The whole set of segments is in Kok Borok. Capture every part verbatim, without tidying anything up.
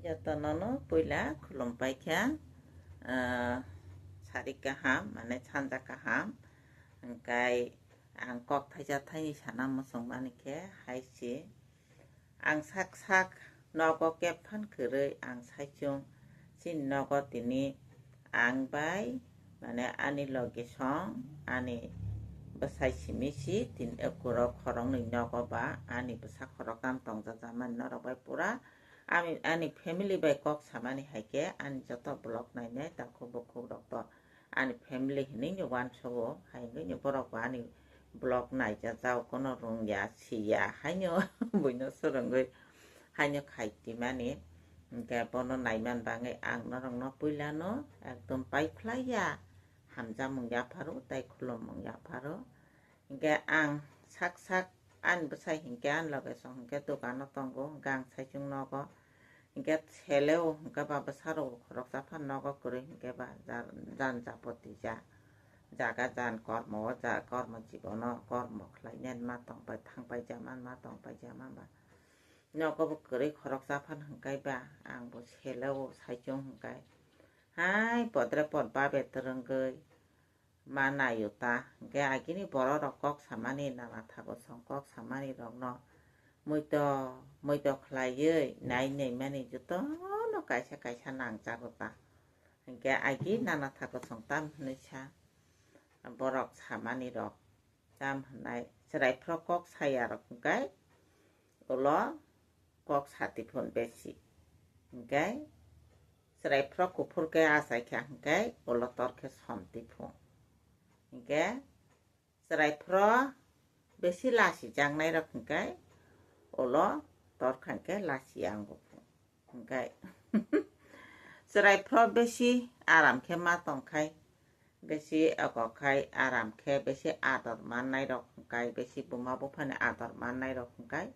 Jotono no puila khulumpai kha, ah, sari kaham, mane sanja kaham. Hingkai ang kok thaisa thaini sana muchung mani khe hai se. Ang sak sak nogo kephan kwrwi ang saichung chini nogo tini ang bai mane ani logi song ani bwsai simi si tin, eh, kuro khoroknwi nogo ba ani bwsa khoroknam tongjajakmani norok bai pura. Ami, ani family bai kok samani hai khe ani joto vlog nainai takhuk bukhuk rok to ani family hinwi ni uansogo, hai wngwi ni borok bo ani vlog naijajak, kono rwngya, siya, haino buino swrwngwi haino khai timani. Hingke bono naiman bagwi ang norokno puilano ekdom paiphlaiya, hamjakmung yapharo tei khulumung yapharo. Hingke ang sak sak ani bwsai hingke ani loge song hingke dogano tongo, hingke ang saichung nogo. Hingke seleo hingke ba bwsarok khoroksa phano nogo kwrwi hingke ba jan, jan japoti ja, jaga jan kormo o ja, kormo jibono kormo khlainani ma tongpai thangpai ja man ma tongpai ja man ba. Nogo bo kwrwi khoroksa phano hingke ba ang bo seleo saichung hingke hai podre pod babe twrwngwi ma naio ta. Hingke agini borok rok kok samani nana thago song kok samani rokno muito muito khlaiwi nai naimani jotono kaisa kaisa nangjago ta. Hingke agi nana thago song tam hinwi sa borok samani rok tam hinai chwrai phro kok saya rok hingke ulo kok sati phun besi. Hingke chwrai phro kuphur khe achai kha hingke ulo tor khe somti phung. Hingke chwrai phro besi lasi jaknai rok hingke ulo tor kha hingke lasi ang bo phung. Hingke chwrai phro besi aram khe ma tongkhai. Besi okokhai aram khe besi ador mannai rok hingkai, besi buma buphani ador mannai rok hingkai,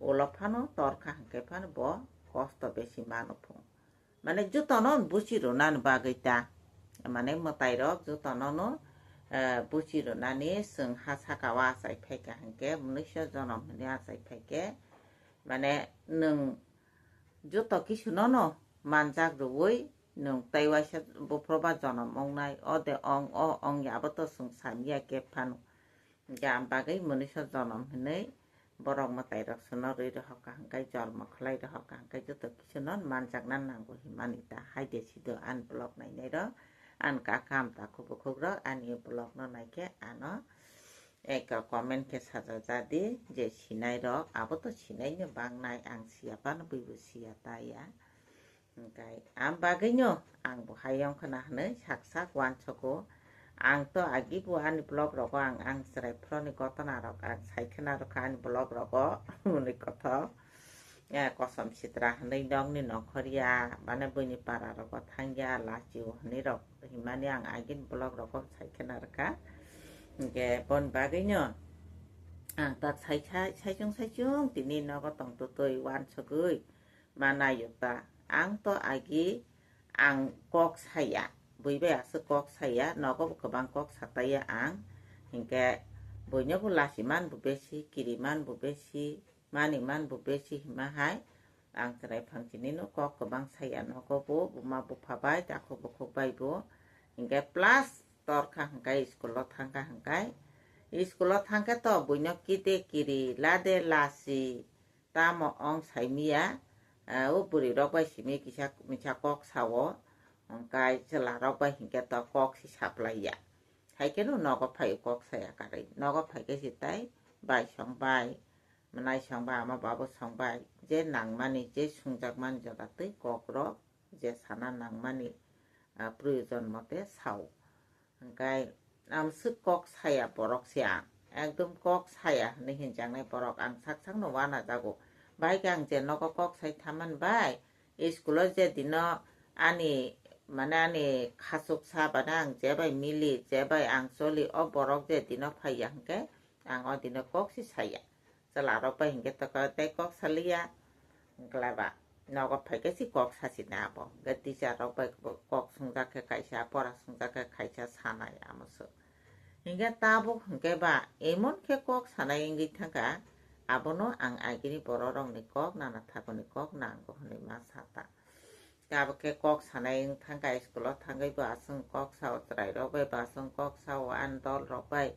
ulo phano torkha hingkai phano bo kosto besi mano phung. Mane jotono buchi rwnani bagwi ta, mane mwtai rok jotono no, eh, buchi rwnani chwng ha saka o achai phaikha hinkhe, mwnwisa jonom hinwi achai phaikhe, mane nwng joto kisu nono manjak rwui nwng tei waisa buphroba jonom wngnai, o de ong, o ong ya, abo to chwng samiya khe phano. Hingkhe ang bagwi mwnwisa jonom hinwi borok mwtai rok swnw rwi rohor kha hwnkhe, jormo khlai rohor kha hwnkhe, joto kisu no manjakna nango hinmani ta. Hai de sido ani vlog nainai rok, ani kaka hamta khubukhuk rok ani vlog no naikhe ano eka comment khe sajak jadi je sinai rok, abo to sinai no bangnai, ang siya phano buibo siya ta ya. Hingkai ang bagwi no ang bo hai wngkha na hinwi sak sak uansogo. Ang to agi bo ani vlog rogo ang, ang chwrai phroni gotona rok ang sai khwna rwkha ani vlog rogo hwnwi kothok. Eh, kosom sitra hinwi nokni nongkhorya, mane buini para rogo thangya, lachio hinwi rok hinmani ang agini vlog rogo sai khwna rwkha. Hingke boni bagwi no ang tak sai, sai, saichung saichung tini nogo tongtwtwi uansugwi ma naio ta. Ang to agi ang kok saya, bui bai aswk kok saya, nogo bo kwbang kok sataya ang. Hingke buino bo lasi man bo besi, kiri man bo besi, mani man bo besi hima hai. Ang chwrai phang chini no kok kwbang saya nogo bo, buma bupha bai, takhuk bukhuk bai bo. Hingke plus torkha hingkai school o thangkha hingkai. School o thangkhe to buino kide kiri, lade lasi, tamo ong saimiya, ah, o bwrwi rok bai simi kisa, misa kok sao, hingkai chwla rok bai hingke to kok si saplaiya. Hai khe no nogo phai kok saya karwi. Nogo phai khe si tai bai song bai, mwnai song bai, ama babu song bai, je nangmani, je sungjakmani jora twi kok rok je sana nangmani, ah, proyojon mote sao. Hingkai amswk kok saya borok se ang. Ekdom kok saya hinwi hinjaknai borok ang sak sakno uanajago. Bahai khe ang je nogo kok sai thaman bai, school o je dino ani, mane ani khachuksa bana ang je bai mili, je bai ang choli, o borok je dino phaiya hingke ang o dino kok si saya. Chwla rok bai hingke to tei kok saliya. Hingkla ba nogo phaikhe si kok sachina abo. Hingke teacher rok bai kok sungjak khe kaisa, pora sungjak khe kaisa sanai amo se. Hingke tabuk hingke ba emon khe kok sanai wngwi thangkha, abono ang agini borok rokni kok, nana thakoni kok nango hinwi ma sata. Tabuk khe kok sanai wng thangkha, school o thangwi bo aswk kok sao, chwrai rok bai bo aswk kok sao, ani dol rok bai,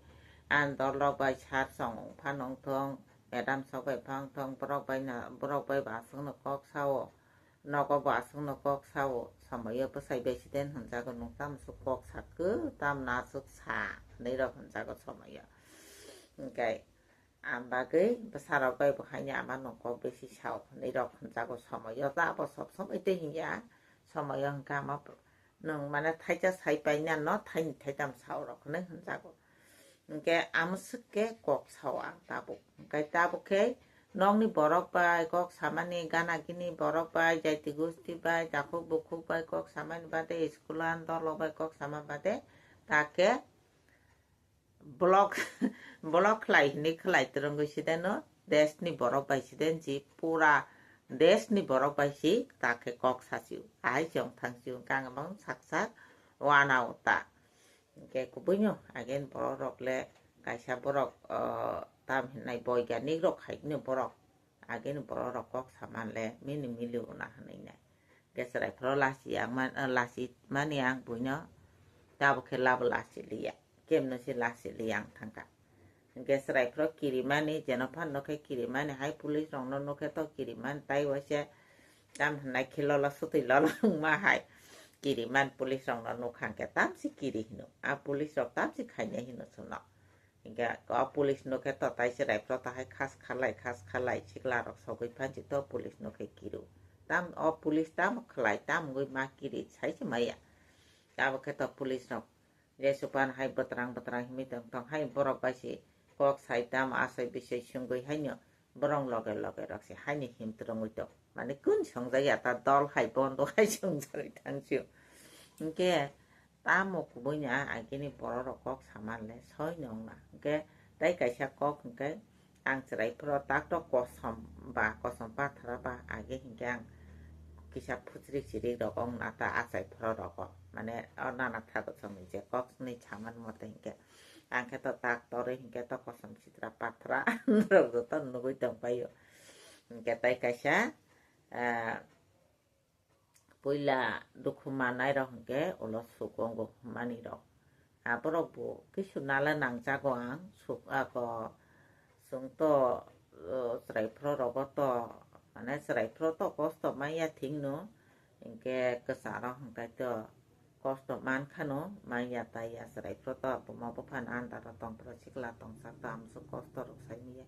ani dol rok bai sir song wng phano wng thung, madam sok bai pha wng thung, borok bai no, borok bai bo aswk no kok sao, nogo bo aswk no kok sao, somoyo bwsai bai siden hwnjago, nwng tamo swk kok sakho, tamo aswk sa, hwnwi rok hwnjago somoyo. Hwnkhe, Ang bagwi bwsarok bai bo haino ama nokok bisi sao hwnwi rok hwnjago somoyo. Tabuk sob somoi tei hinya somoyo hwnkhe ama nwng mane thaisa sai paina no thaini thaitam sao rok hwnwi hwnjago. Hwnkhe amswk khe kok sao ang tabuk. Hwnkhe tabuk khe nokni borok bai kok samani, gana gini borok bai, jaiti gosti bai, takhuk bukhuk bai kok samani bade, school o ani dolo bai kok sama bade, takhe Block, block khlai hwnwi khlai twrwngwi sideno, deshni borok bai siden ji pura deshni borok bai si takhe kok sasio. Ahai chong thang sio, kang bang sak sak wana ota. Hwnkhe kubuino again borok rok le kaisa borok, ah, tam hinai boiganik rok hai no borok. Agini borok rok kok saman le mini mili una hwnwi nai. Hwnkhe chwrai phoro lasi yang man, eh, lasi mani ang buino tabuk khe labo lasi liya. Kemno se lasi liya ang thangkha. Hwnkhe chwrai phoro kirimani, jeno phano khe kirimani, hai police rokno nukhe to kirimani, tai waisa tam hwnai khe lolo sutwi lolo wngma hai. Kirimani police rokno nukha hwnkhe tamsi kiri hino. A police rok tamsi khainai hino chwngno. Hingke o police no khe to tai chwrai phro to hai khas khalai, khas khalai, sikla rok sogwi phan si to police no khe kiru. Tam o police tam khlai, tam wngwi ma kiri sai se maya. Abo khe to police rok je supan hai bwtrang bwtrang himwi tong tong hai borok bai se kok sai tam asai bisai sungwi haino borok loge loge rok se haino him twrwngwi tong. Mane kun songjak ya ta dol hai bondo hai songjagwi thang sio. Hingke Tamo kubui ni a agini borok rok kok saman le soi nong na. Hingke tai kaisa kok hingke ang chwrai phoro tak to kosom ba kosom pathara ba age hingke ang kisa phuchrik chirik rok ong na ta achai phoro rogo. Mane o nana thago chongni je kok ni saman mote hingke ang khe to tak torwi hingke to kosom sitra pathara rok joto nugui tong paio. Hingke tai kaisa, ah, Puila dukhu manai rok hwnkhe ulo suk wngo manwi rok. Aborok bo kisu nala nangjago ang suk ako chwng to, uh, chwrai phro rogo to mane chwrai phro to kosto manya thik no hinkhe kwcharo hwnkhe to kosto man khano manya taiya chwrai phro to buma buphani andaro tong phro sikla tongsa to amsuk kosto rok sai manya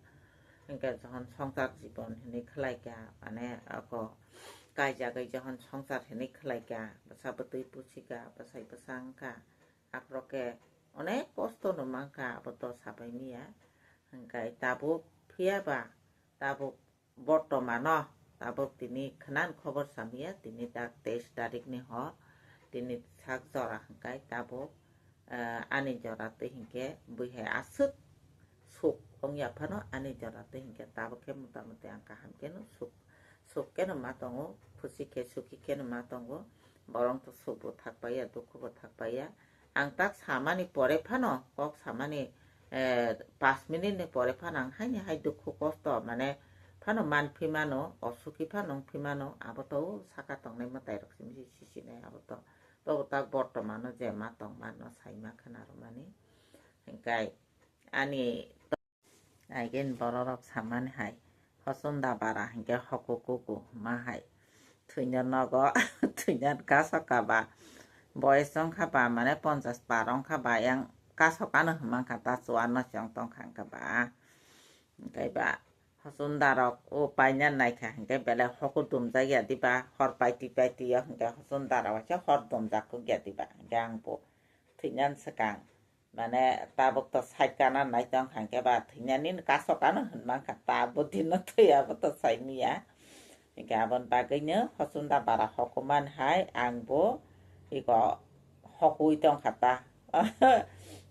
hinkhe jokhon songsar jibon hinwi khlai kha mane ako Kaijagwi johon songsar hinwi khlaikha, bwsa bwtwi pusikha, bwsai bwsa wngkha, aphro khe onek kosto no mankha, abo to sapai miya. Hwnkhe tabuk phiya ba, tabuk bortomano, tabuk tini khnan khobor samiya, tini tak teis tarik ni hor, tini sak jora hwnkhe tabuk, eh, ani jora twi hinkhe bui hai aswk suk wngya phano ani jora twi hinkhe tabuk khe mota moti ang kaham kheno suk, suk kheno ma tongo, khusi khe suki kheno ma tongo, borok to suk bo thak paiya, dukhu bo thak paiya. Ang tak samani pore phano, kok samani, eh, pas minute ni pore phano ang haini hai dukhu kosto mane phano manphi mano, osuki phano wngphi mano, abo to o saka tongnai mwtai rok simi se sisinai abo to. Tobo tak bortomano je ma tong mano sai ma khna rwmani. Hingkai ani to-, again bororok samani hai, hosunda bara hinkhe hoku kuku ma hai. Thwino nogo, thwino kaso kaba. Boyes wngkha ba mane ponchas par wngkha ba yang kaso kano hwnmankha ta chuano se wng tongkha hwnkha ba. Hingkai ba hosunda rok o paina naikha hingke belai hoku dumjak ya diba hor paiti paiti o hingke hosunda rok waisa hor dumjak kuk ya diba hingke ang bo thwinan swkang mane tabuk to sait kana nai tong kha hingke ba thwinani kaso kano hinmankha ta bo dino thwi abo to sai miya hingke aboni bagwino hosunda bara hokuman hai ang bo iko hokui tong kha ta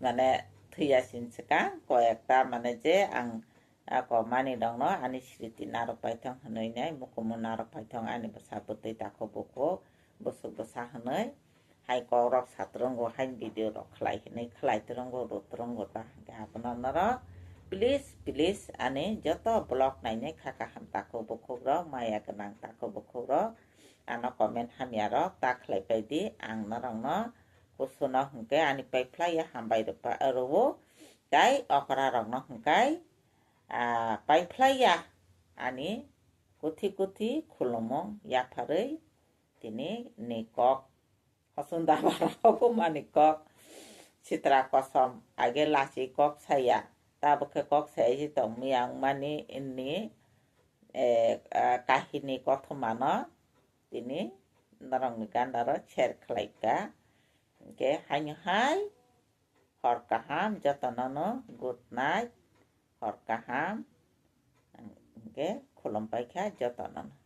mane thwiya sin swkang koi ekta mane je ang Ako mani rokno ani sriti narok paithong hwnwi nai, mukumu narok paithong ani bwsa bwtwi takhuk bukhuk, bwswk bwsa hwnwi hai kokrok satwrwngo, hai video rok khlai hwnwi khlai twrwngo, rw twrwngo ta hwnkhe abono norok please, please ani joto vlog nainai kha kaham takhuk bukhuk rok, maya gwnang takhuk bukhuk rok, ano comment hamya rok ta khlai pai di, ang norokno kusuno hwnkhe ani paiphlai ya hambai rwpa-, rwo, tai okra rokno hwnkhe, ah, paiphlai ya ani kuthi kuthi khulumung yapharwi tini ni kok. Hosung daba rok mani kok. Sitra kosom age lachi kok saya. Tabuk khe kok saya si tong miyang mani inni, eh, ah, kahini kothoma no tini norokni gandaro share khlaika. Hwnkhe haino hai hor kaham jotono no good night, hor kaham. Hwnkhe khulum paikha jotono no.